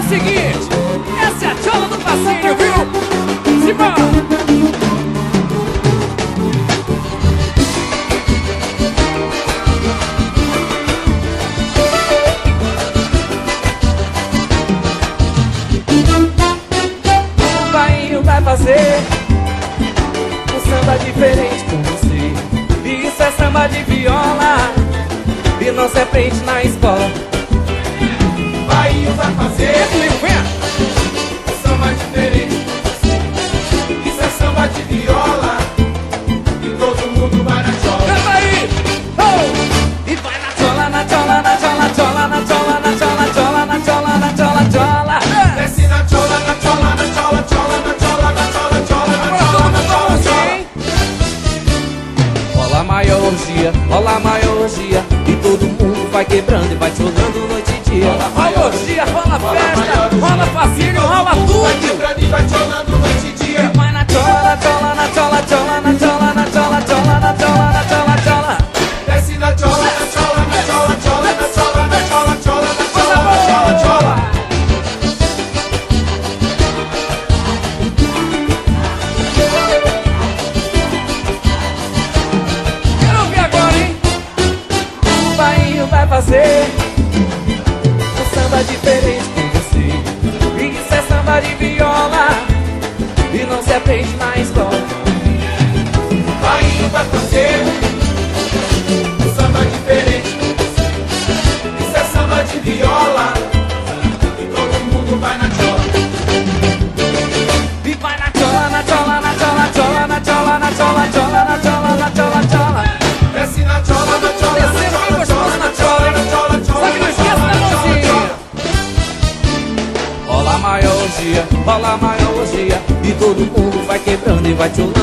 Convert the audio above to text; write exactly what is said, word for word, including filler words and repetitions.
Seguinte, essa é a tchola do Facílio, viu? Simbora! O Bainho vai fazer um samba diferente com você. Isso é samba de viola e não se aprende na escola. Bainho vai fazer um samba diferente com você. Isso é samba de viola e todo mundo vai na tchola. Canta aí! Oh! E vai na tchola, na tchola, na tchola, tchola, na tchola, na tchola, tchola, na tchola, na tchola, tchola. Desce na tchola, na tchola, na tchola, tchola, na tchola, na tchola, tchola, na tchola, na tchola, tchola. Rola maior orgia, rola maior orgia, e todo mundo vai quebrando e vai tcholando noite e dia. Rola orgia, rola festa, rola Facílio, rola tudo. Vai quebrando e vai tcholando noite e dia. E vai na tchola, tchola, na tchola, tchola, na tchola, na tchola, tchola, na tchola, na tchola, tchola. Desce na tchola, na tchola, na tchola, tchola, na tchola, na tchola, tchola, na tchola, na tchola, tchola. Quero ouvir agora, hein? O Bainho vai fazer um samba diferente com você. Isso é samba de viola e não se aprende na escola. Bainho vai fazer um samba diferente com você. Isso é samba de viola e todo mundo vai na tchola. E vai na tchola, na tchola, na tchola, tchola, na tchola, na tchola, tchola, na tchola, na tchola, tchola. Desce na tchola, na tchola, na tchola, tchola, na tchola, na tchola, tchola, na tchola, na tchola, tchola. Só que não esquece da mãozinha. Rola maior orgia, rola maior orgia, e todo mundo vai quebrando e vai tcholando.